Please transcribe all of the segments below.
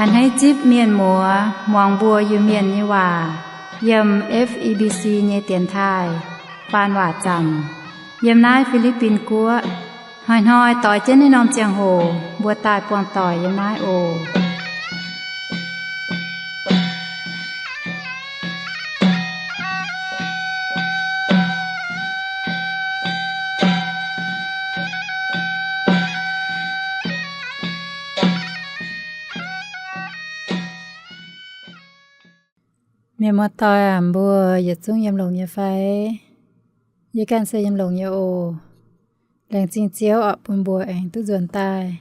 Hneiv zipv mienh muoz muangx mbuo Iu-Mienh nyei waac yiem F E B C nyei dienx taaih faan waac zanc yiem naaiv Fi^li^bin Guoqv. Hnoi-hnoi doix jienv naaiv norm ziangh hoc mbuo daaih buangh doic yiem naaiv oc. Mienh muoz-doic aac, mbuo yietc zungv yiem longx nyei fai? Yie ganh se yiem longx nyei oc. Laengz zingh Ziouv oc, bun mbuo aengx duqv nzuonx daaih.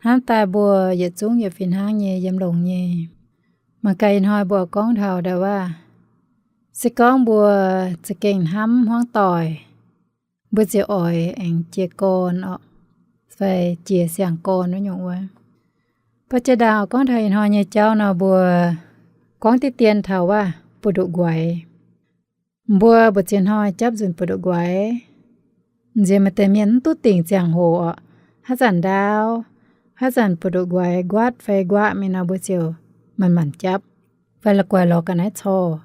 Hnamv daaih mbuo yietc zungv yietc fih hnangv nyei yiem longx nyei. Mangc gaax ih hnoi mbuo gorngv taux ndau wuov, se gorngv mbuo za'gengh hnamv hmuangv doic, mbuo ziouc oix aengx jiez gorn oc, fai jiez siang-gorn wuov nyungc wuov. Ba'gi ndaangc oix gorngv taux ih hnoi nyei jauv nor, mbuo gorngv diqv dien taux wuov buoz-ndoqv nquaix. Mbuo mbu'ziex hnoi japv nzunc buoz-ndoqv nquaix, nziex maaih deix mienh mv duqv dingc ziangh hoc oc, haaix zanc ndaauv, haaix zanc buoz-ndoqv nquaix nquatv fai nquaqv mingh nor, mbuo ziouc manc-manc japv, fai la'guaih lorz ga'naaiv corc.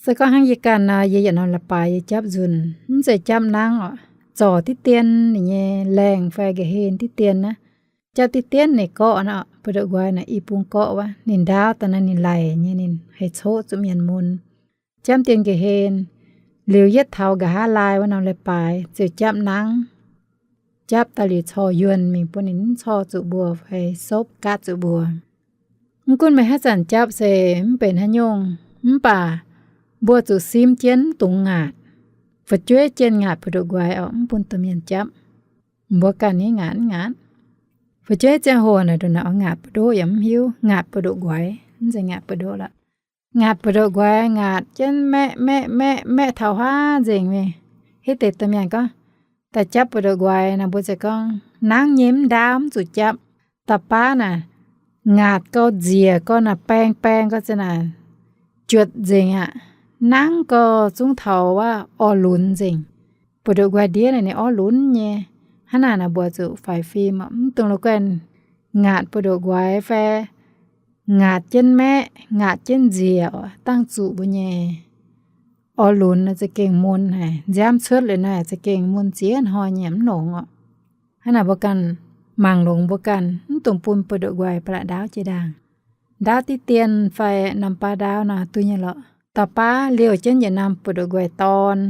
Se gorngv hnangv yie ganh nor, yie yietc norm leiz-baaix yie japv nzunc, mv zeiz japv nangv oc, zorc diqv dien ninh nyei laengh fai nqa'hlen diqv dien naaiv, japv diqv dien ninh gorqv naaiv oc, buoz-ndoqv nquaix naaic i bung gorqv wuov, ninh ndaauv daaih naaiv ninh laic nyei, ninh haih coqv zuqc mienh mun. Japv dien nqa'hlen, liuz yietv taux nqa'haav laai wuov norm leiz-baaix ziouc japv nangv. Japv daaih liuz corc yuonh mingh bun ninh mv corc zuqc mbuo fai sopv gaatv zuqc mbuo. Mv gunv meih haaix zanc japv se mv benx haaix nyungc, mv baac mbuo zuqc simv jienv mv dungx ngaatc. Fu'jueiv jienh ngaatc buoz-ndoqv nquaix oc, mv bun domh mienh japv. Mbuo ganh nyei ngaatc mv ngaatc. Fu'jueiv ziangh hoc naaic ndongc naaic oix ngaatc buoz-ndoqv nquaix yaac mv hiuv, ngaatc buoz-ndoqv nquaix, mv zeiz ngaatc buoz-ndoqv lorqc. Ngaatc buoz-ndoqv nquaix ngaatc jienv maeqv maeqv maeqv maeqv taux huaav nzengc mingh. Hitv deix domh mienh gorngv, daaih japv buoz-ndoqv nquaix naaic mbuo ziouc gorngv, nangv nyei mv ndaauv mv zuqc japv. Da'baav naaic, ngaatc gau nziec gau naaic baeng baeng gau za'naaic juotc nzengc aqv. Nangv gau zungv taux wuov orv lunx nzengc. Buoz-ndoqv nquaix ndiev naaic ninh orv lunx nyei. Hnangv naaic naaic mbuo zuqc faix fim, mv dungx la'guaih ngaatc buoz-ndoqv nquaix fai ngaatc jienv maeqv, ngaatc jienv nziec oc, dangh zuqc mbuo nyei orv lunx naaic za'gengh mun haic. Nziaamv cuotv liuz naaic za'gengh mun ziex hnoi nyei mv longx oc. Hnangv naaic mbuo ganh mangc longx mbuo ganh, mv dungx bun buoz-ndoqv nquaix ba'laqc ndaauv jiex ndaangc. Ndaauv diqv dien fai norm baav ndaauv nor duqv nyei lorqc. Da'baav liouh jienv yietc norm buoz-ndoqv nquaix dorn.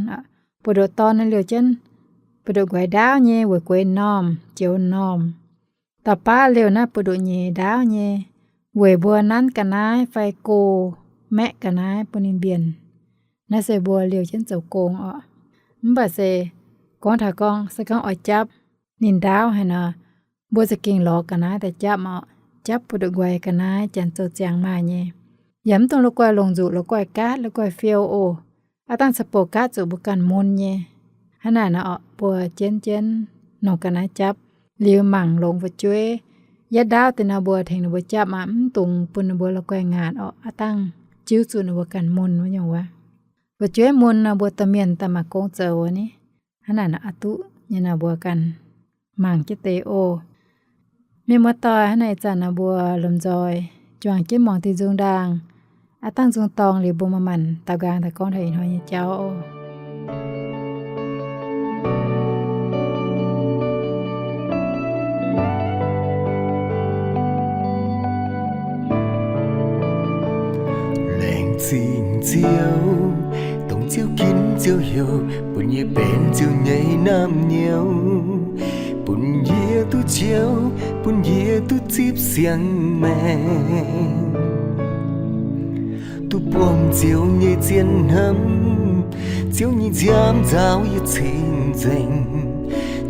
Buoz-ndoqv dorn naaiv liouh jienv buoz-ndoqv nquaix ndaauv nyei, weic gueix m'normh, joux m'normh. Da'baav liouh naaiv buoz-ndoqv nyeiz ndaauv nyei, weic mbuo nanv ga'naaiv fai go maeqv ga'naaiv bun ninh mbienc. Naaiv se mbuo liouh jienv zoux gong oc. Mv baac se gorngv taux gorngv se gorngv oix japv ninh ndaauv haic nor, mbuo za'gengh lorz ga'naaiv daaih japv oc. Japv buoz-ndoqv nquaix ga'naaiv janx zoux ziangx maaih nyei. Yaac mv dungx la'guaih longc nzuqc, la'guaih gaatv, la'guaih fiou oc. Aav dangh ca'bouc gaatv zuqc mbuo ganh mun nyei. Hnangv naaic nor oc, mbuo jienv jienv nongc ga'naaiv japv. Liuz mangc longx fu'jueiv, yietv ndaauv deix nor mbuo tengx ninh mbuo japv maah, mv dungx bun ninh mbuo la'guaih ngaatc oc. Aav dangh jiuv zuqc ninh mbuo ganh mun wuov nyungc wuov. Fu'jueiv mun nor mbuo domh mienh daaih mangc gong zoux ni. Hnangv naaic nor aqc duqv nyei nor mbuo ganh mangc jienv deix oc. Mienh muoz-doic, hnangv naaic ih zanc nor mbuo lomh nzoih juangc jienv muangx diuh nzung ndaangc. Aav dangh nzung dorngx liuz mbuo maaih maanc daaux nqaang daaih gorngv taux ih hnoi nyei jauv oc. Laengz zingh Ziouv, dongh Ziouv ginv Ziouv heuc, bun yie benx Ziouv nyei naamh nyouz, bun yie duqv njoux, bun yie duqv zipv siang-maengc, duqv buangh Ziouv nyei zien hnamv. Ziouv nyei nziaamv nzaaux yie cing-nzengc,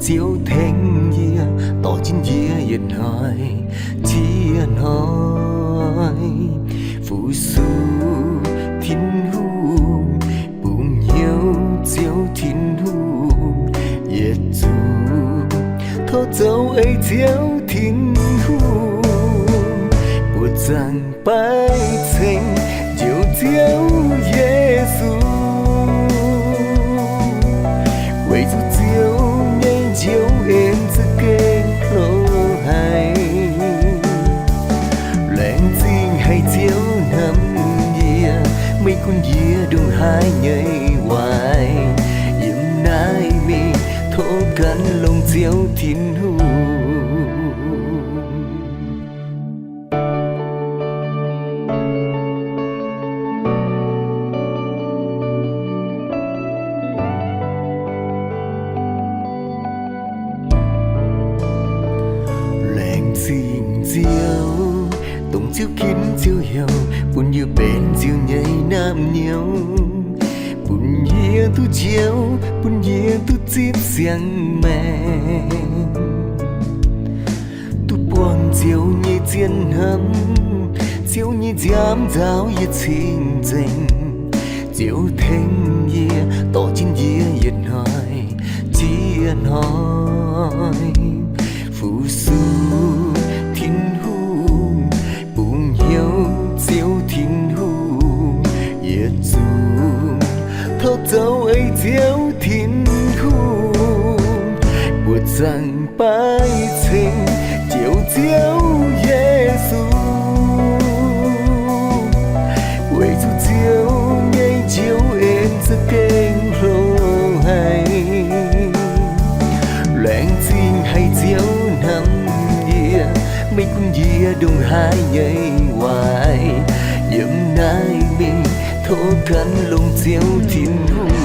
Ziouv tengx yie, dorh jienv yie yietc hnoi ziex hnoi. Fu-sux Tin-Hungh, bungx hnyouv Ziouv Tin-Hungh, yietc zungv tov zoux ei Ziouv Tin-Hungh, buoqc zaangc baaiv ceng Njoux Ziouv Yesu, weic zuqc Ziouv nyei njoux en za'gengh hlo haic. Gunv yie ndongc haaix nyei waaic, yiem naaiv mingh tov gan longx Ziouv Tin-Hungh. Laengz zingh Ziouv, dongh Ziouv ginv Ziouv heuc, bun yie benx Ziouv nyei naamh nyouz, bun yie duqv njoux, bun yie duqv zipv siang-maengc, duqv buangh Ziouv nyei zien hnamv. Ziouv nyei nziaamv nzaaux yie cing-nzengc. Ziouv tengx yie, dorh jienv yie yietc hnoi ziex hnoi. Fu-sux Tin-Hungh, bungx hnyouv Ziouv Tin-Hungh, yietc zungv tov zoux ei Ziouv Tin-Hungh. Buoz-zaangc baaiv ceng njoux Ziouv Yesu, weic zuqc Ziouv nyei njoux en za'gengh hlo haic. Laengz zingh haic Ziouv hnamv yie, meih gunv yie ndongc haaix nyei waaic, yiem naaiv mingh tov gan longx Ziouv Tin-Hungh.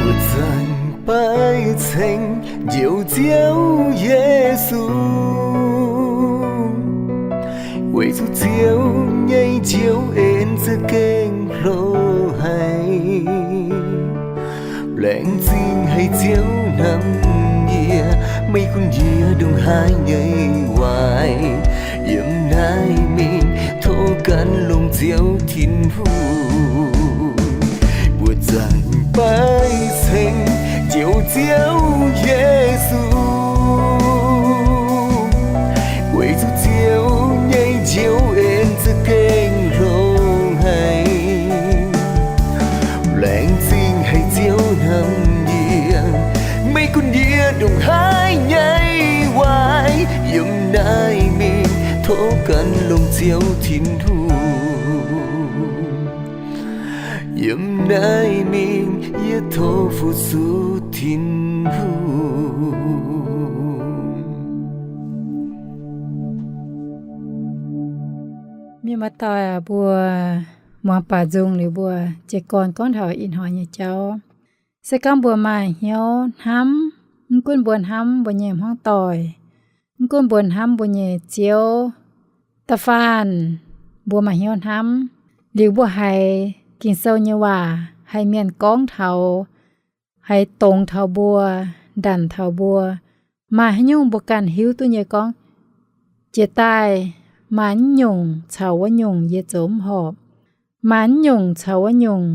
Buoz-zaangc baaiv ceng njoux Ziouv Yesu, weic zuqc Ziouv nyei njoux en za'gengh hlo haic. Laengz zingh haic Ziouv hnamv yie, meih gunv yie ndongc haaix nyei waaic, yiem naaiv mingh tov gan longx Ziouv Tin-Hungh. Buoz-zaangc baaiv ceng njoux Ziouv Yesu, weic zuqc Ziouv nyei njoux en za'gengh hlo haic. Laengz zingh haic Ziouv hnamv yie, meih gunv yie ndongc haaix nyei waaic, yiem naaiv mingh tov gan longx Ziouv Tin-Hungh. Yiem naaiv mingh yie tov fu-sux Tin-Hungh. Mienh muoz-doic aac, mbuo muangx baac nzung liuz mbuo jiez gorn gorngv taux ih hnoi nyei jauv. Se gorngv mbuo maaih hnyouv hnamv, mv gunv mbuo hnamv mbuo nyei hmuangv doic, mv gunv mbuo hnamv mbuo nyei Ziouv, da'faanh mbuo maaih hnyouv hnamv liuz mbuo haiz Ging-Sou nyei waac, haiz mienh gorngv taux, haiz dongz taux mbuo, ndanc taux mbuo, maaih haaix nyungc mbuo ganh hiuv duqv nyei gorngv, jiex daaih maaih naaiv nyungc caux wuov nyungc yie zoux mv horpc, maaih naaiv nyungc caux wuov nyungc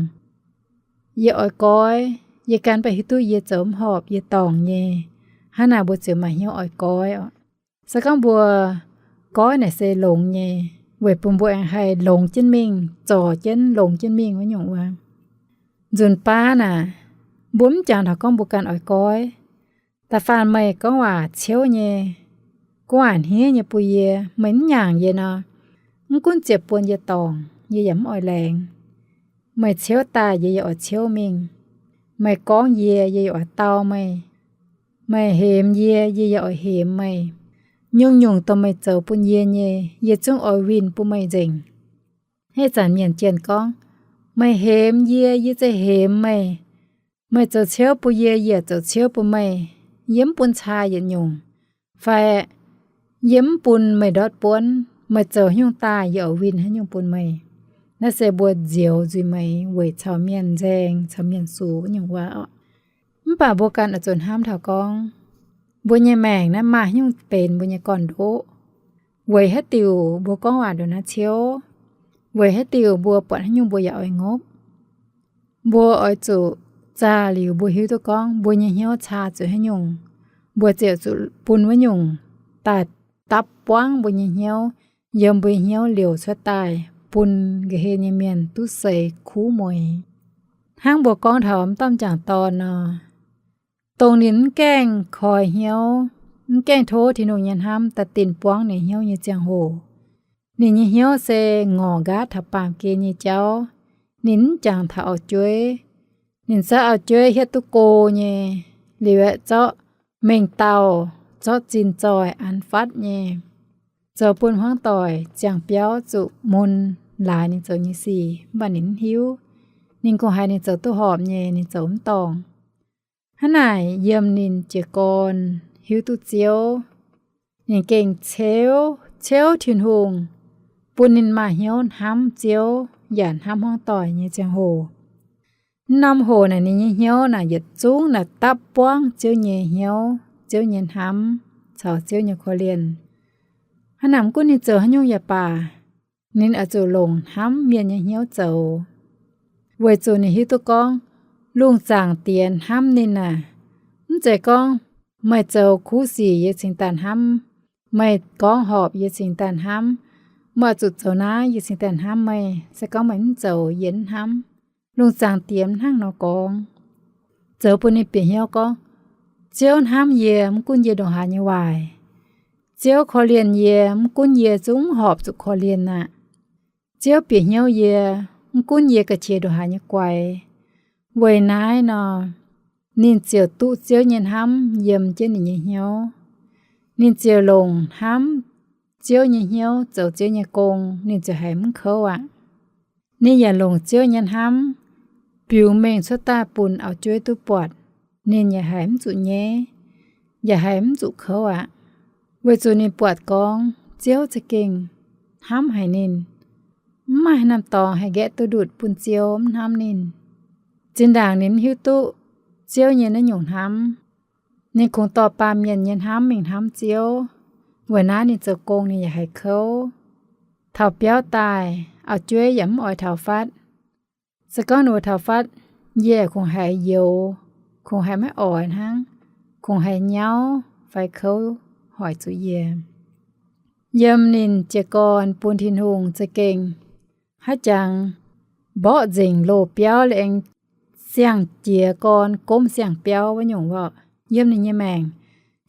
yie oix goiv, yie ganh mv baac hiuv duqv yie zoux mv horpc, yie dorngc nyei. Hnangv naaic mbuo ziouc maaih hnyouv oix goiv oc. Se gorngv mbuo goiv naaic se longx nyei, weic bun mbuo aengx haih longx jienv mingh, zorc jienv longx jienv mingh wuov nyungc wuov. Nzunc baav naaic, mbuo mv jangx taux gorngv mbuo ganh oix goiv. Da'faanh meih gorngv waac ciouv nyei, gorngv waac hniev nyei bun yie, meih mv nyaangc yie nor, mv gunv ziepc buonc yie dorngc, yie yaac mv oix laengz. Meih ciouv daaih, yie yaac oix ciouv mingh. Meih gorngv yie, yie yaac oix dau meih. Meih hemx yie, yie yaac oix hemx meih. Nyungc-nyungc dongh meih zoux bun yie nyei, yie zungv oix winh bun meih nzengc. Ih zanc mienh jienh gorngv, meih hemx yie, yie za'gengh hemx meih. Meih zoux ciouv bun yie, yie yaac zoux ciouv bun meih. Yie mv bun caa yietc nyungc. Fai yie mv bun meih ndortv buonv, meih zoux haaix nyungc daaih yie oix winh haaix nyungc bun meih. Naaiv se mbuo nzioux nzuih meih weic caux mienh nzaeng, caux mienh sux nyungc waac oc. Mv baac mbuo ganh oix zuqc hnamv taux gorngv, mbuo nyei maengc naaiv maaih haaix nyungc benx mbuo nyei gorn-ndoqv. Weic haaix diuc mbuo gorngv waac ndongc naaiv ciouv? Weic haaix diuc mbuo buatc haaix nyungc mbuo yaac oix ngopv? Mbuo oix zuqc zaah liuz mbuo hiuv duqv gorngv mbuo nyei hnyouv caa zuqc haaix nyungc, mbuo ziouc zuqc bun wuov nyungc daaih dapv buangv mbuo nyei hnyouv, yiem mbuo nyei hnyouv liouc cuotv daaih bun nqa'haav nyei mienh duqv seix kuv mueiz. Hnangv mbuo gorngv taux m'dauh m'jangc dorn nor, dongh ninh mv gaengh koi hnyouv, mv gaengh tov Tin-Hungh nyei hnamv daaih dinh buangv ninh hnyouv nyei ziangh hoc, ninh nyei hnyouv se ngorc nqaatv taux baamh gen nyei jauv. Ninh mv jangx taux auv-jueiv. Ninh zorqv auv-jueiv hietv duqv go nyei, liuz aeqv, zorqv mengh dauh, zorqv zinh zoih an fatv nyei, zoux bun hmuangv doic ziangh biauv zuqc mun laaix ninh zoux nyei sic, mv baac ninh mv hiuv. Ninh kungx haiz ninh zoux duqv horpc nyei, ninh zoux mv dorngc. Hnangv naaic, yiem ninh jiez gorn hiuv duqv Ziouv, ninh gengh ceuv, ceuv Tin-Hungh, bun ninh maaih hnyouv hnamv Ziouv yaac hnamv hmuangv doic nyei ziangh hoc. M'normh hoc naaic ninh nyei hnyouv naaic yietc zungv naaic dapv buangv Ziouv nyei hnyouv, Ziouv nyei hnamv, caux Ziouv nyei korv-lienh. Hnangv naaic mv gunv ninh zoux haaix nyungc yaac baac, ninh oix zuqc longc hnamv mienh nyei hnyouv zoux, weic zuqc ninh hiuv duqv gorngv lungh zaangc Diex hnamv ninh aac, mv zeiz gorngv meih zoux kuv sic yie cingx daaih hnamv, meih gorngv horpc yie cingx daaih hnamv, meih oix zuqc zoux naaiv yie cingx daaih hnamv meih, se gorngv meih mv zoux yie mv hnamv. Lungh zaangc Diex hnangv nor gorngv, zoux bun ninh bieqc hnyouv gorngv, Ziouv hnamv yie mv gunv yie ndongc haaix nyei waaic, Ziouv korv-lienh yie mv gunv yie zungv horpc zuqc korv-lienh aqv. Ziouv bieqc hnyouv yie mv gunv yie ga'qiex ndongc haaix nyei guaix. Weic naaiv nor, ninh ziouc duqv Ziouv nyei hnamv yiem jienv ninh nyei hnyouv. Ninh ziouc longc hnamv Ziouv nyei hnyouv zoux Ziouv nyei gong, ninh ziouc haiz mv kouv aqv. Ninh yaac longc Ziouv nyei hnamv biux mengh cuotv daaih bun auv-jueiv duqv buatc, ninh yaac haiz mv zuqc nyaiv, yaac haiz mv zuqc kouv aqv. Weic zuqc ninh buatc gorngv Ziouv za'gengh hnamv haic ninh. Mv maaih haaix norm dorngx haih nqaeqv duqv ndutc bun Ziouv mv hnamv ninh. Zinh ndaangc ninh mv hiuv duqv Ziouv nyei naaiv nyungc hnamv, ninh kungx dorh baamh mienh nyei hnamv mingh hnamv Ziouv. Weic naaiv ninh zoux gong ninh yaac haiz kouv. Taux biauv daaih, auv-jueiv yaac mv oix taux fatv. Se gorngv ninh oix taux fatv, yie kungx haiz youx, kungx haiz maiv oix hnangv, kungx haiz nyauv fai kouv hoic zuqc yie. Yiem ninh jiez gorn bun Tin-Hungh za'gengh haiz jangx mborqv nzengc loz-biauv liuz aengx siang-jiez gorn gomv siang-biauv wuov nyungc orqc. Yiem ninh nyei maengc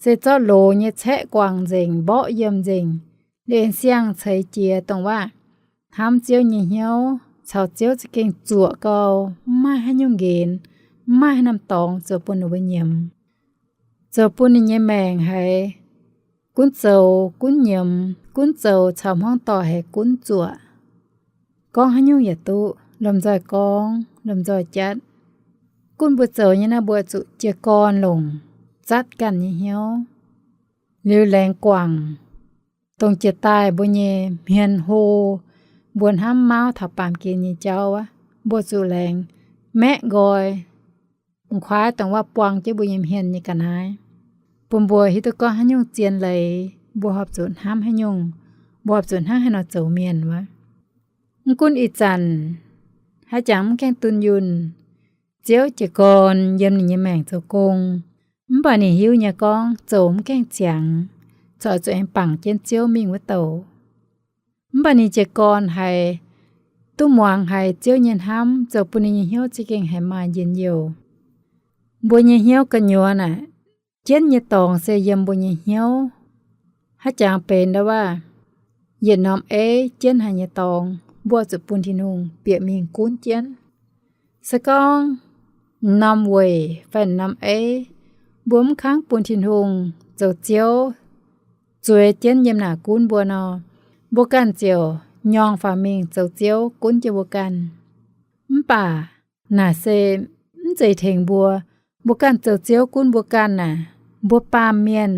se zorqv loz nyei caeqv guangc nzengc, mborqv yiem nzengc, liuz aengx siang ceix jiez dongh waac hnamv Ziouv nyei hnyouv caux Ziouv za'gengh zuoqc gau, mv maaih haaix nyungc nqenx, mv maaih haaix norm dorngx zoux bun ninh mbuo nyiemz. Zoux bun ninh nyei maengc haiz gunv zoux gunv nyiemz, gunv zoux caux hmuangv doic haiz gunv zuoqc. Gorngv haaix nyungc yaac duqv, lomh nzoih gorngv, lomh nzoih jatv. Gunv mbuo zoux nyei naaiv mbuo zuqc jiez gorn longc zatv ganh nyei hnyouv, liuz laengz guangc dongh jiex daaih mbuo nyei hmien hlo, mbuo hnamv mauv taux baamh gen nyei jauv aqv, mbuo zuqc laengz maeqv nqoi, mv kuaaiv dongh waac buang jienv mbuo nyei hmien nyei ga'naaiv, bun mbuo hiuv duqv gorngv haaix nyungc zien leiz, mbuo horpc zuqc hnamv haaix nyungc, mbuo horpc zuqc hnangv haaix nor zoux mienh wuov. Mv gunv ih zanc haaix jangx mv gaengh dunh yunh, Ziouv jiez gorn yiem ninh nyei maengc zoux gong, mv baac ninh hiuv nyei gorngv zoux mv gaengh ziangx, corc zuqc aengx bangc jienv Ziouv mingh wuov douc. Mv baac ninh jiez gorn haiz duqv muangx haiz Ziouv nyei hnamv, zoux bun ninh nyei hnyouv za'gengh haiz maaih njien-youh. Mbuo nyei hnyouv gu'nyuoz naaic, jienv nyei dorngx se yiem mbuo nyei hnyouv. Haaix jangx benx ndau waac, yietc norm eiv jienv haic nyei dorngx, mbuo zuqc bun Tin-Hungh bieqc mingh gunv jienv. Se gorngv m'norm weic fai m'norm eiv, mbuo mv kangv bun Tin-Hungh zoux Ziouv zueiz jienv yiem naaic gunv mbuo nor, mbuo ganh ziouc nyorng faaux mingh zoux Ziouv gunv jienv mbuo ganh. Mv baac naaic se mv zeiz tengx mbuo, mbuo ganh zoux Ziouv gunv mbuo ganh naaic, mbuo baamh mienh,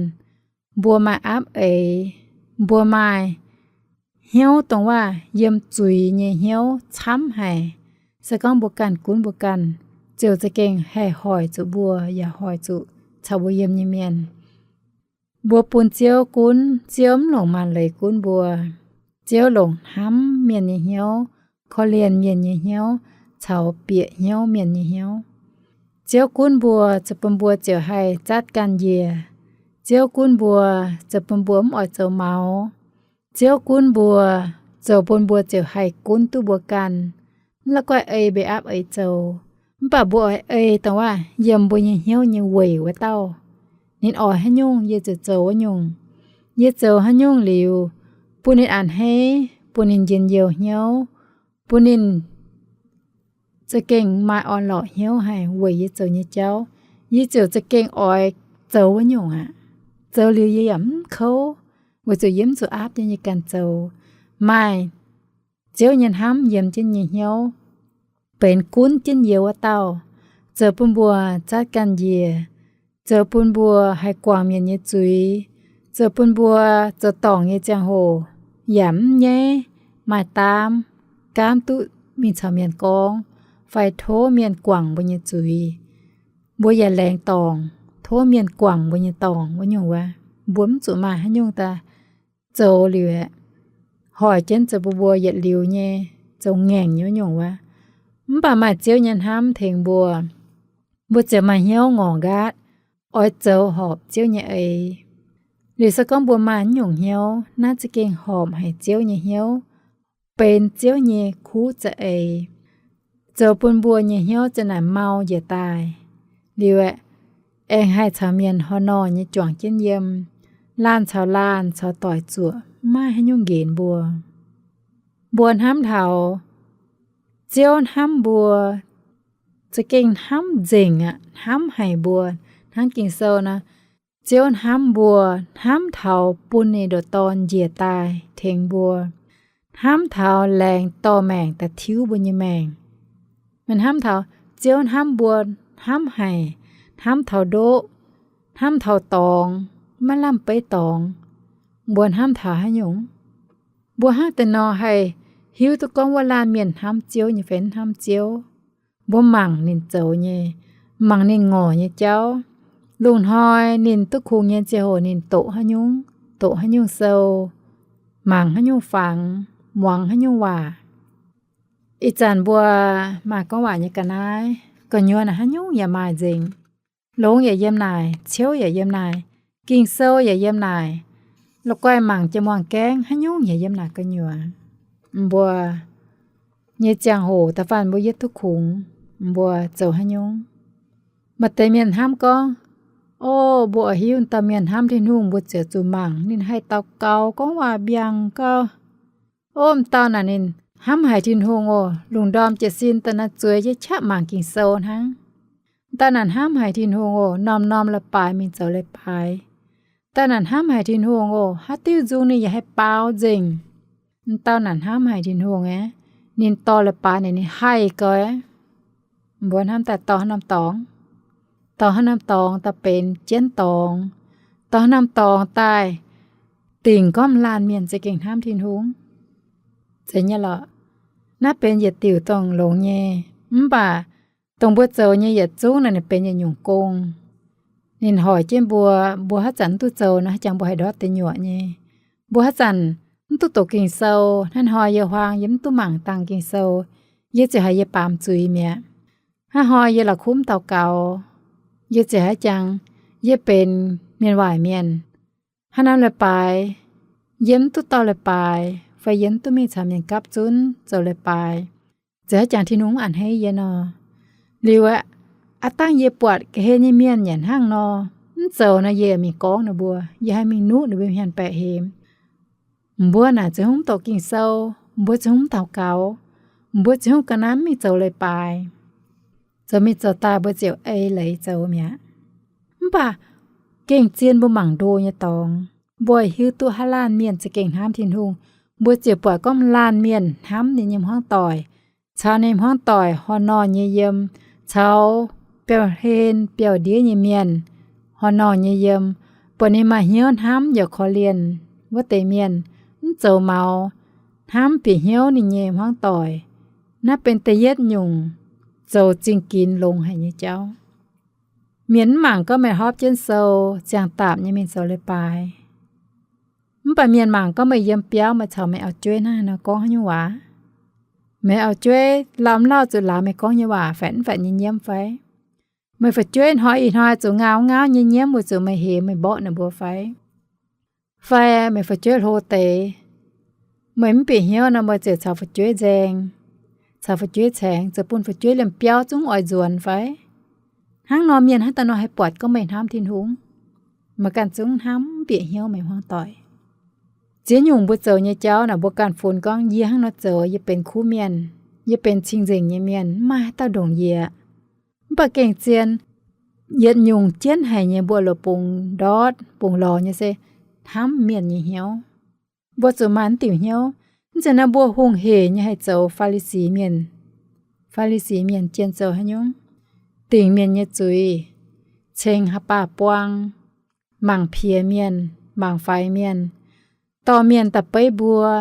mbuo maaih aapv eix, mbuo maaih hnyouv dongh waac yiem zuiz nyei hnyouv camv haic. Se gorngv mbuo ganh gunv mbuo ganh, ziouc za'gengh haih hoic zuqc mbuo yaac hoic zuqc caux mbuo yiem nyei mienh. Mbuo bun Ziouv gunv, Ziouv mv longc maanc leiz gunv mbuo. Ziouv longc hnamv mienh nyei hnyouv, korv-lienh mienh nyei hnyouv, caux bieqc hnyouv mienh nyei hnyouv. Ziouv gunv mbuo zoux bun mbuo ziouc haih zatv ganh njiec. Ziouv gunv mbuo zoux bun mbuo mv oix zoux maux. Ziouv gunv mbuo zoux bun mbuo ziouc haih gunv duqv mbuo ganh. Mv la'guaih ei mbeix aapv eix zoux, mv baac mbuo oix ei dongh waac yiem mbuo nyei hnyouv nyei weic wuov dauh. Ninh oix haaix nyungc yie ziouc zoux wuov nyungc. Yie zoux haaix nyungc liuz, bun ninh a'hneiv, bun ninh njien-youh hnyouv, bun ninh za'gengh maaih orn-lorqc hnyouv haih weic yie zoux nyei jauv, yie ziouc za'gengh oix zoux wuov nyungc aqv. Zoux liuz yie yaac mv kouv, weic zuqc yie mv zuqc aapv jienv yie ganh zoux. Maaih Ziouv nyei hnamv yiem jienv nyei hnyouv, benx gunv jienv yie wuov dauh, zoux bun mbuo zatv ganh njiec, zoux bun mbuo haih guangc mienh nyei zuiz, zoux bun mbuo zoux dorngc nyei ziangh hoc yaac mv nyaiv maaih daamv, gaamv duqv mingh caux mienh gorngv fai tov mienh guangc mbuo nyei zuiz. Mbuo yaac laengz dorngc tov mienh guangc mbuo nyei dorngc wuov nyungc wuov. Mbuo mv zuqc maaih haaix nyungc daaih zoux liuz aeqv, hoic jienv zoux bun mbuo yietc liuz nyei zoux ngaengc nyei wuov nyungc wuov. Mv baac maaih Ziouv nyei hnamv tengx mbuo, mbuo ziouc maaih hnyouv ngorc nqaatv, oix zoux horpc Ziouv nyei eix. Liuz se gorngv mbuo maaih nyungc hnyouv naaiv za'gengh horpc haic Ziouv nyei hnyouv, benx Ziouv nyei kuv za'eix, zoux bun mbuo nyei hnyouv za'naaic mau njiec daaih. Liuz aeqv, aengx haih caux mienh horh norh nyei juangc jienv yiem, laanh caux laanh caux doic zuoqc, maiv haaix nyungc nqenx mbuo. Mbuo hnamv taux Ziouv hnamv mbuo, za'gengh hnamv nzengc aqv, hnamv haic mbuo. Hnangv Ging-Sou nor, Ziouv hnamv mbuo, hnamv taux bun ninh ndoqc Dorn njiec daaih tengx mbuo, hnamv taux laengz dorh maengc daaih tiuv mbuo nyei maengc. Meih hnamv taux Ziouv hnamv mbuo, hnamv haic, hnamv taux ndoqv, hnamv taux dorngx, maiv lamh beiv dorngx, mbuo hnamv taux haaix nyungc? Mbuo hnangv deix nor haih hiuv duqv gorngv wuov laanh mienh hnamv Ziouv nyei fai mv hnamv Ziouv? Mbuo mangc ninh zoux nyei, mangc ninh ngorc nyei jauv. Lungh hnoi ninh duqv kungx nyei ziangh hoc ninh doqc haaix nyungc, doqc haaix nyungc sou, mangc haaix nyungc fangx, muangx haaix nyungc waac. Ih zanc mbuo maaih gorngv waac nyei ga'naaiv, gu'nyuoz naaic haaix nyungc yaac maaih nzengc. Longx yaac yiem naaic, ciouv yaac yiem naaic, Ging-Sou yaac yiem naaic, la'guaih mangc jiex muangh gaengv haaix nyungc yaac yiem naaic gu'nyuoz. Mbuo nyei ziangh hoc da'faanh mbuo yietv duqv kungx, mbuo zoux haaix nyungc? Maaih deix mienh hnamv gorngv, o, mbuo oix hiuv dauh mienh hnamv Tin-Hungh, mbuo ziouc zuqc mangc ninh haih daux gaux gorngv waac mbiaangc gau. O, m'dauh naaic ninh hnamv haic Tin-Hungh oc. Lungh ndorm jiez sin daaih naaiv zueiz yie qaqv mangc Ging-Sou hnangv. M'dauh naaic hnamv haic Tin-Hungh oc, norm-norm leiz-baaix mingh zoux leiz-baaix. M'dauh naaic hnamv haic Tin-Hungh oc, haaix diuh nzung ninh yaac haih baaux nzengc. M'dauh naaic hnamv haic Tin-Hungh aqv, ninh dorh leiz-baaix naaic ninh haih gau. Mbuo hnamv daaih dorh haaix norm dorngx? Dorh haaix norm dorngx daaih benx jienv dorngx? Dorh haaix norm dorngx daaih dingc gorngv laanh mienh za'gengh hnamv Tin-Hungh? Zeiz nyei lorqc. Naaiv benx yietc diuc dongh longx nyei, mv baac dongh mbuo zoux nyei yietc zungv naaic ninh benx yietc nyungc gong. Ninh hoic jienv mbuo, mbuo haaix zanc mv duqv zoux nor, haaix jangx mbuo haih ndortv deix nyuoqc nyei. Mbuo haaix zanc mv duqv doqc Ging-Sou, hnangv hnoi yie huaang yie mv duqv mangc dangh Ging-Sou, yie ziouc haiz yie baamz zuiz mi'aqv. Hnangv hnoi yie la'kuqv mv daux gaux, yie ziouc haiz jangx yie benx mienh waaic mienh. Hnangv naaiv leiz-baaix, yie mv duqv dorh leiz-baaix, fai yie mv duqv mingh caux mienh gapv zunv zoux leiz-baaix, ziouc haiz jangx Tin-Hungh mv a'hneiv yie nor. Liuz aeqv, aav dangh yie buatc ga'hlen nyei mienh yaac hnangv nor, mv zoux nor yie mingh gorngv ninh mbuo, yie haih mingh nuqv ninh mbuo hmien baeqc hemx. Mbuo naaic ziouc hungv doqc Ging-Sou, mbuo ziouc hungv daux gaux, mbuo ziouc hungv ga'naaiv mingh zoux leiz-baaix. Zoux mingh zoux daaih mbuo ziouc ei leiz zoux mi'aqv. Mv baac gengh zien mbuo mangc ndo nyei dorngx, mbuo hiuv duqv haaix laanh mienh za'gengh hnamv Tin-Hungh, mbuo ziouc buatc gorngv laanh mienh hnamv ninh nyei hmuangv doic, caux ninh hmuangv doic horh norh nyei yiem, caux biauv-hlen biauv-ndiev nyei mienh horh norh nyei yiem, buatc ninh maaih hnyouv hnamv yaac korv-lienh wuov deix mienh, mv zoux maux, hnamv bieqc hnyouv ninh nyei hmuangv doic. Naaiv benx da'yietv nyungc zoux zingh ginx longx haic nyei jauv. Mienh mv mangc gorngv meih hopv jienv sou ziangh daapc nyei mingh zoux leiz-baaix. Mv baac mienh mangc gorngv meih yiem biauv, meih caux meih auv-jueiv hnangv haaix nor gorngv haaix nyungc waac. Meih auv-jueiv lauh mv lauh zuqc lauz meih gorngv nyei waac fatv mv fatv nyei nyiemv fai? Meih fu'jueiv hnoi ih hnoi zuqc ngau ngauv nyei nyiemv weic zuqc meih hemx meih mborqv ninh mbuo fai? Fai meih fu'jueiv hlo deix, meih mv bieqc hnyouv nor meih ziouc caux fu'jueiv nzaeng, caux fu'jueiv caengx, zoux bun fu'jueiv liemh biauv zungv oix nzuonx fai? Hnangv nor mienh haaix dauh nor haih buatc gorngv meih hnamv Tin-Hungh? Meih ganh zungv hnamv mv bieqc hnyouv meih hmuangv doic. Ziex nyungc mbuo zoux nyei jauv naaic mbuo ganh funx gorngv, yie hnangv nor zoux yie benx kuv mienh, yie benx cing-nzengc nyei mienh, mv maaih haaix dauh ndongc yie. Mv baac gengh zien, yietc nyungc jienv haic nyei mbuo loz bungx ndortv bungx lorz nyei se hnamv mienh nyei hnyouv. Mbuo zuqc maaih naaiv diuc hnyouv. Mv zeiz naaiv mbuo hungh heic nyei haih zoux Faa^li^si Mienh. Faa^li^si Mienh jien zoux haaix nyungc? Dingc mienh nyei zuiz, ceng haaix baac buang, mangc piex mienh, mangc faix mienh, dorh mienh daaih beiv mbuo.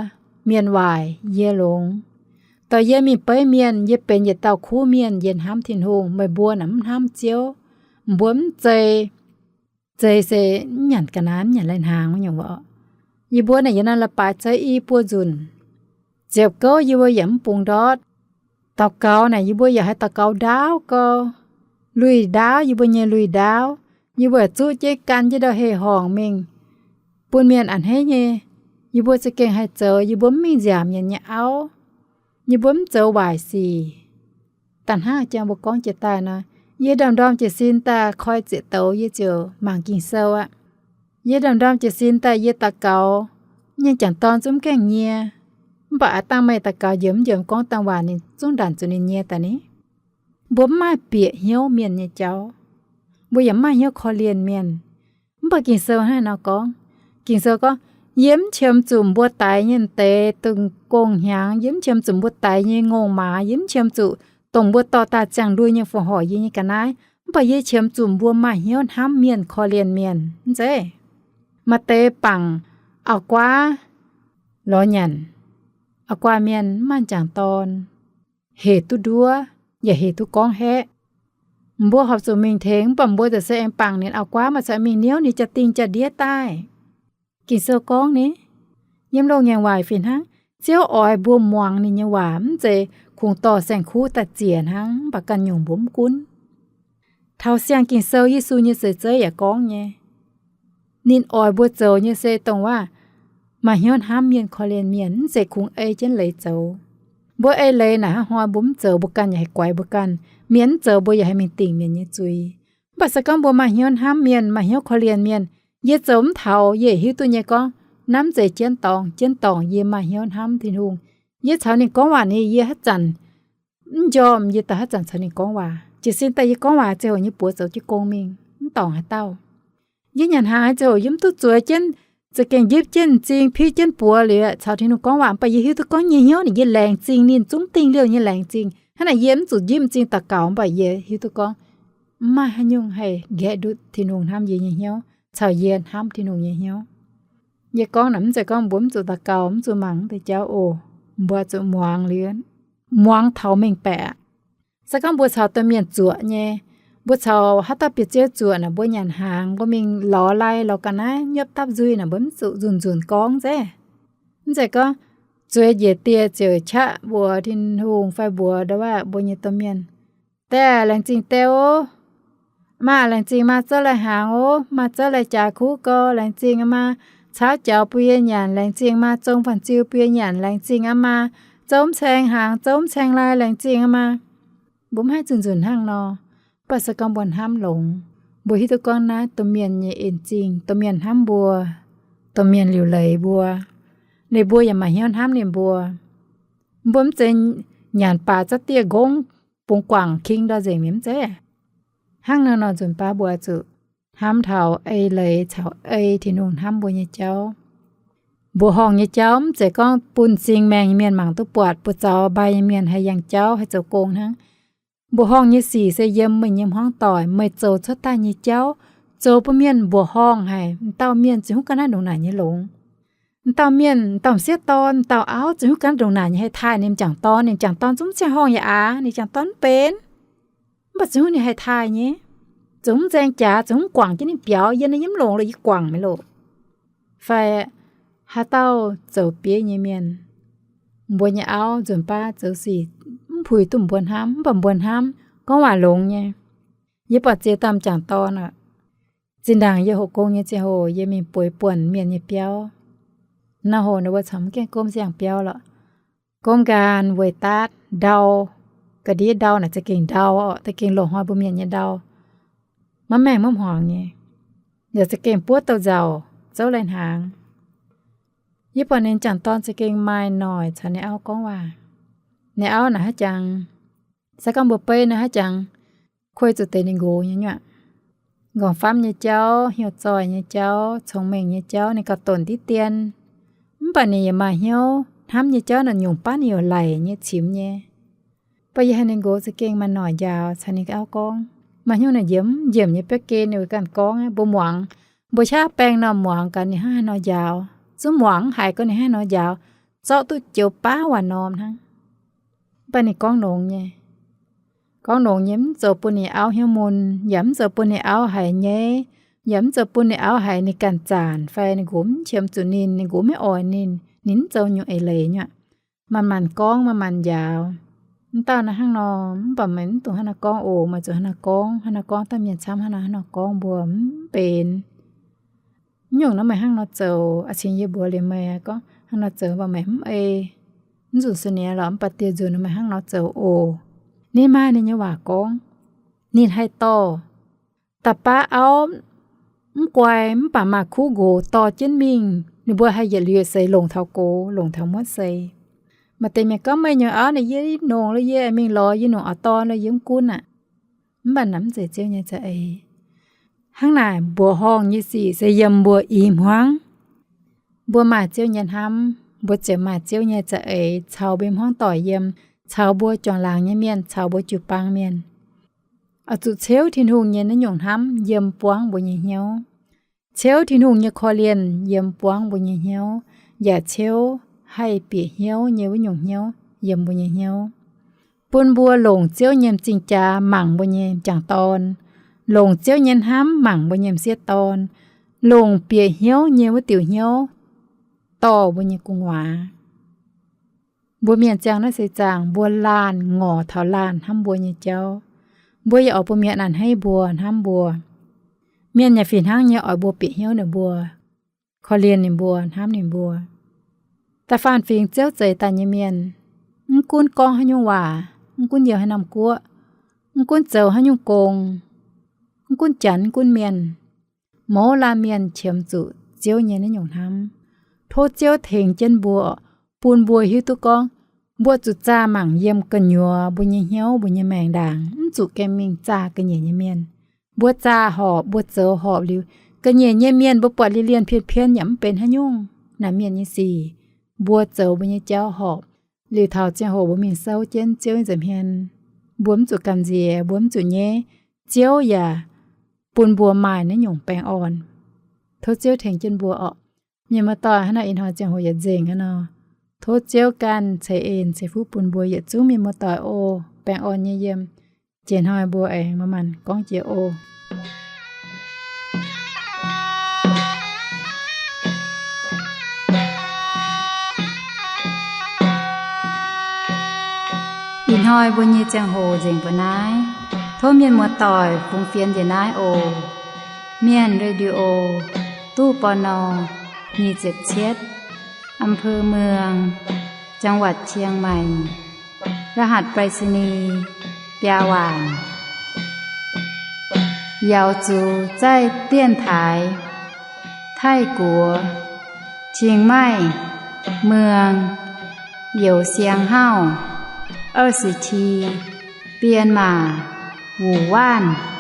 Mienh waaic yie longx. Dorh yie mingh beiv mienh, yie benx yietc dauh kuv mienh, yie hnamv Tin-Hungh, meih mbuo naaic mv hnamv Ziouv. Mbuo mv zei, zei se mv nyanc ga'naaiv, mv nyanc lai-hnaangx nyungc orqc. Yie mbuo naaic yie naaiv la'baaix zei i buo nzunc. Ziepc gouv yie mbuo yaac mv bungx ndortv. Daux gaux naaic yie mbuo yaac haih daux gaux ndaauv gau. Lui-ndaauv, yie mbuo nyei lui-ndaauv, yie mbuo zuqv jienv gan jienv ndau hei-horngc mingh bun mienh a'hneiv nyei. Yie mbuo za'gengh haih zoux, yie mbuo mv mingh nziaauc mienh nyei auv. Yie mbuo mv zoux waaic sic. Da'hnangv jang mbuo gorngv jiex daaih nor, yie ndorm-ndorm jiez sin daaih koi zieqc douz yie ziouc mangc Ging-Sou aqv. Yie ndorm-ndorm jiez sin daaih yie daux gaux, nyei m'jangc dorn zungv gaengh nyie. Mv baac aav dangh meih daux gaux njoux mv njoux gorngv dangh waac ninh zungv ndanc zuqc ninh nyie daaih ni. Mbuo mv maaih bieqc hnyouv mienh nyei jauv. Mbuo yaac mv maaih hnyouv korv-lienh mienh. Mv baac Ging-Sou hnangv nor gorngv, Ging-Sou gorngv, yie mv qiemx zuqc mbuo daix nyei deix dongh gong-hnyangx, yie mv qiemx zuqc mbuo daix nyei ngongh maaz, yie mv qiemx zuqc dongh mbuo dorh daaih ziangh lui nyei fongc horc yie nyei ga'naaiv, mv baac yie qiemx zuqc mbuo maaih hnyouv hnamv mienh korv-lienh mienh. Mv zeiz? Maaih deix bangc auv-guaav lorz nyanc, auv-guaav mienh mv maaih m'jangc dorn, hec duqv nduov, yaac hec duqv gorngv haeqv. Mbuo horpc zuqc mingh tengx, mv baac mbuo za'gengh se aengx bangc ninh auv-guaav maaih caux mingh niouv ninh jaa-dingh jaa-ndiev daaih. Ging-Sou gorngv ni, yiem loz-ngaengc waaic fih hnangv, Ziouv oix mbuo muangx ninh nyei waac, mv zeiz kungx dorh saeng-kuv daaih ziec hnangv, mv baac ganh nyungc mbuo mv gunv. Taux siang Ging-Sou Yesu nyei seix zeiv yaac gorngv nyei, ninh oix mbuo zoux nyei se dongh waac maaih hnyouv hnamv mienh korv-lienh mienh, mv zeiz kungx ei jienv leiz zoux. Mbuo ei leiz naaic hnangv hnoi mbuo mv zoux mbuo ganh yaac haih guaix mbuo ganh. Mienh mv zoux mbuo yaac haih mingh dingc mienh nyei zuiz. Mv baac se gorngv mbuo maaih hnyouv hnamv mienh, maaih hnyouv korv-lienh mienh, yie zoux mv taux yie yaac hiuv duqv nyei gorngv, naaiv mv zeiz jienv dorngx. Jienv dorngx yie maaih hnyouv hnamv Tin-Hungh. Yie caux ninh gorngv waac ni yie haaix zanc mv njormh yie daaih haaix zanc caux ninh gorngv waac. Jiez sin daaih yie gorngv waac ziouc nyei buoz zoux jienv gong mingh, mv dorngc haaix dauh. Yie nyanc hnaangx ziouc yie mv duqv zueiz jienv, za'gengh njipv jienv m'zing, piqv jienv buoz liuz caux Tin-Hungh gorngv waac, mv baac yie hiuv duqv gorngv nyei hnyouv naaic yie laengz zingh, ninh zungv dingh liouh nyei laengz zingh. Hnangv naaic yie mv zuqc njipv m'zing daux gaux, mv baac yie hiuv duqv gorngv mv maaih haaix nyungc haih nqaeqv ndutv Tin-Hungh hnamv yie nyei hnyouv caux yie hnamv Tin-Hungh nyei hnyouv. Yie gorngv naaic mv zeiz gorngv mbuo mv zuqc daux gaux, mv zuqc mangc wuov deix jauv oc. Mbuo zuqc muangx liuz, muangx taux mengh baeqc aqv. Se gorngv mbuo caux domh mienh zuoqc nyei, mbuo caux haaix dauh biauv-ziouv zuoqc naaic, mbuo nyanc hnaangx, mbuo mingh lorz lai lorz ga'naaiv, nyopv dapv nzui naaic, mbuo mv zuqc nzunc nzunc gorngv nzengc. Mv zeiz gorngv zueiz njiec dieh ziouc qaqv mbuox Tin-Hungh fai mbuox ndau wuov mbuo nyei domh mienh, Die, laengz zingh die ov. Maa, laengz zingh maa zouv lai hnaangx ov. Maa zouv lai jaax kuv gau. Laengz zingh maa cauv jaux bun yie nyanc. Laengz zingh maa zong fan-ziu bun yie nyanc. Laengz zingh maa zouv mv caeng hnaangx, zouv mv caeng lai. Laengz zingh maa. Mbuo mv haih nzunc nzunc hnangv nor. Mv baac se gorngv mbuo hnamv longx, mbuo hiuv duqv gorngv naaiv domh mienh nyei en zingh, domh mienh hnamv mbuo, domh mienh liuc leiz mbuo, ninh mbuo yaac maaih hnyouv hnamv ninh mbuo. Mbuo mv zeiz nyanc baac za'dieh nqongv bungx guangc king ndau nzengc mi'aqv, mv zeiz. Hnangv naaiv nor nzunc baav mbuo zuqc hnamv taux ei leiz caux ei Tin-Hungh hnamv mbuo nyei jauv. Mbuoqc horngh nyei jauv mv zeiz gorngv bun m'zing maengh nyei mienh mangc duqv buatc, buoz-zaux mbai nyei mienh haih yangh jauv haih zoux gong hnangv. Mbuoqc horngh nyei sic se yiem meih nyei hmuangv doic, meih zoux cuotv daaih nyei jauv zoux bun mienh mbuoqc horngh haic. M'dauh mienh ziouc hnyouv ga'naaiv ndongc naaic nyei longx. M'dauh mienh, m'dauh m'sieqv dorn, m'dauh auv ziouc hnyouv ga'naaiv ndongc naaic nyei haih taaih ninh m'jangc dorn. Ninh m'jangc dorn zungv mv ziangh horngh yaac aav, ninh m'jangc dorn mv benx, mv baac ziouc hnyouv ninh haih taaih nyei. Ziouc mv nzaeng jaax, ziouc mv guangc jienv ninh biaux, yie naaiv yie mv longx loh, yie guangc meih loh. Fai haaix dauh zoux bieiv nyei mienh, mbuo nyei auv nzunc baav zoux sic mv puix duqv mbuo hnamv, mv baac mbuo hnamv, gorngv waac longx nyei. Yie buatc ziex dauh m'jangc dorn oc. Zinh ndaangc yie hoqc gong nyei ziangh hoc yie mingh bueix buonc mienh nyei biauv. Naaiv hoc ninh mbuo corc mv gaengh gomv siang-biauv lorqc. Gomv nqaang weic daatv ndau, ga'ndiev ndau naaic za'gengh ndau oc, za'gengh loz-hnoi mbuo mienh nyei ndau. Maiv maengh maiv hmuangx nyei, yaac za'gengh buov douh nzauc zouv lai-hnaangx. Yie buatc ninh m'jangc dorn za'gengh maaih noic caux ninh auv gorngv waac. Ninh auv naaic haaix jangx, se gorngv mbuo beiv naaic haaix jangx, kuei zuqc deix ninh nqox nyei nyuoqc. Nqorngv-famv nyei jauv, hnyouv zoih nyei jauv, cong-mengh nyei jauv ninh gauh donc diqv dien. Mv baac ninh yaac maaih hnyouv hnamv nyei jauv naaic nyungc baav ninh yaac laic nyei cimx nyei. Mv baac yie haiz ninh nqox za'gengh maaih noic njaaux caux ninh auv gorngv. Maaih hnyouv naaic njiemv njiemc nyei biauv gen ninh wuov ganh gorngv, mbuo muangx, mbuo qaqv baeng norm muangx gaax ninh hnangv haaix nor njaaux. Zungv muangx mv haiz gorngv ninh hnangv haaix nor njaaux, zorqv duqv joux baav waac norm hnangv. Mv baac ninh gorngv longx nyei. Gorngv longx nyei, mv zoux bun ninh auv hnyouv mun, yaac mv zoux bun ninh auv haiz nyaiv, yaac mv zoux bun ninh auv haiz ninh ganh zanc fai ninh nqox mv qiemx zuqc ninh, ninh nqox maiv oix ninh, ninh mv zoux nyungc eix leiz nyuoqc. Manc-manc gorngv, manc-manc njaaux. Mv dauh naaiv hnangv nor, mv baac meih mv dungx hnangv nor gorngv oc. Meih zuqc hnangv nor gorngv, hnangv nor gorngv daaih mienh camv hnangv nor, hnangv nor gorngv mbuo mv benx. Mv nyungc naaiv meih hnangv nor zoux, a'cingx yie mbuox liuz meih gorngv hnangv nor zoux, mv baac meih mv ei. Mv zuqc sou niex lorqc, mv baac dieh nzunc meih hnangv nor zoux oc. Ninh maaih ninh nyei waac gorngv. Ninh haih dorh da'baav auv mv guai mv baac maaih kuv nqox dorh jienv mingh, ninh mbuo haih yietc liuz seix longc taux gox, longc taux muotv seix. Maaih deix mienh gorngv, meih nyungc auv naaic yie nongc lo yie mingh lorz yie nyungc auv-dorn lo yie mv gunv aqv. Mv baac naaic mv zeiz Ziouv nyei za'eix. Hnangv naaic mbuoqc horngh nyei sic se yiem mbuo i hmuangv. Mbuo maaih Ziouv nyei hnamv, mbuo ziouc maaih Ziouv nyei za'eix caux mbuo hmuangv doic yiem, caux mbuo juangc laangz nyei mienh, caux mbuo jiu-baang mienh. Oix zuqc ceuv Tin-Hungh nyei naaiv nyungc hnamv yiem buangv mbuo nyei hnyouv. Ceuv Tin-Hungh nyei korv-lienh yiem buangv mbuo nyei hnyouv, yaac ceuv haih bieqc hnyouv nyei wuov nyungc hnyouv yiem mbuo nyei hnyouv. Bun mbuo longc Ziouv nyei m'zing jaax mangc mbuo nyei m'jangc dorn, longc Ziouv nyei hnamv mangc mbuo nyei m'sieqv dorn, longc bieqc hnyouv nyei wuov diuc hnyouv dorh mbuo nyei gu'nguaaz. Mbuo mienh ziangh naaiv seix zaangc, mbuo laanh ngorc taux laanh hnamv mbuo nyei jauv. Mbuo yaac oix bun mienh a'hneiv mbuo, hnamv mbuo. Mienh yaac fih hnangv nyei oix mbuo bieqc hnyouv ninh mbuo, korv-lienh ninh mbuo, hnamv ninh mbuo. Da'faanh fingx Ziouv zeix daaih nyei mienh, mv gunv gorngv haaix nyungc waac, mv gunv yiem haaix norm guoqv, mv gunv zoux haaix nyungc gong, mv gunv janx, mv gunv mienh, mouz laanh mienh qiemx zuqc Ziouv nyei naaiv nyungc hnamv. Tov Ziouv tengx jienv mbuo, bun mbuo hiuv duqv gorngv mbuo zuqc zaah mangc yiem gu'nyuoz mbuo nyei hnyouv, mbuo nyei maengc ndaangc, mv zuqc gaengh mingh zaah ga'nyiec nyei mienh. Mbuo zaah horpc, mbuo zoux horpc liuz, ga'nyiec nyei mienh mbuo buatc liuz lienh pien-pien yaac mv benx haaix nyungc. Naaic mienh nyei sic, mbuo zoux mbuo nyei jauv horpc. Liuz taux ziangh hoc mbuo mingh souv jienv Ziouv nyei nza'hmien, mbuo mv zuqc gamh nziex, mbuo mv zuqc nyeiv. Ziouv yaac bun mbuo maaih naaiv nyungc baengh orn. Tov Ziouv tengx jienv mbuo orqc. Mienh muoz-doic, hnangv naaiv ih hnoi ziangh hoc yietc nzengc aqv nor, tov Ziouv ganh ceix en ceix fuqv bun mbuo yietc zungv mienh muoz-doic oc. Baengh orn nyei yiem. Jiex hnoi mbuo aengx manc-manc gorngv jiex oc. Ih hnoi mbuo nyei ziangh hoc nzengc mbuo naaiv. Tov mienh muoz-doic fungx fienx njiec naaiv oc. Mienh Radio, ตู้ ปณ. nyic ziepc cietv, อำเภอเมือง จังหวัดเชียงใหม่ รหัสไปรษณีย์ biaa waanc. Yaux zuqc zaih dienx taaix Taiv-Guoqv, Chiang Mai, Muang, Youz Siang Hauv, 二十七, Bienh Maac, Wuc Waanc.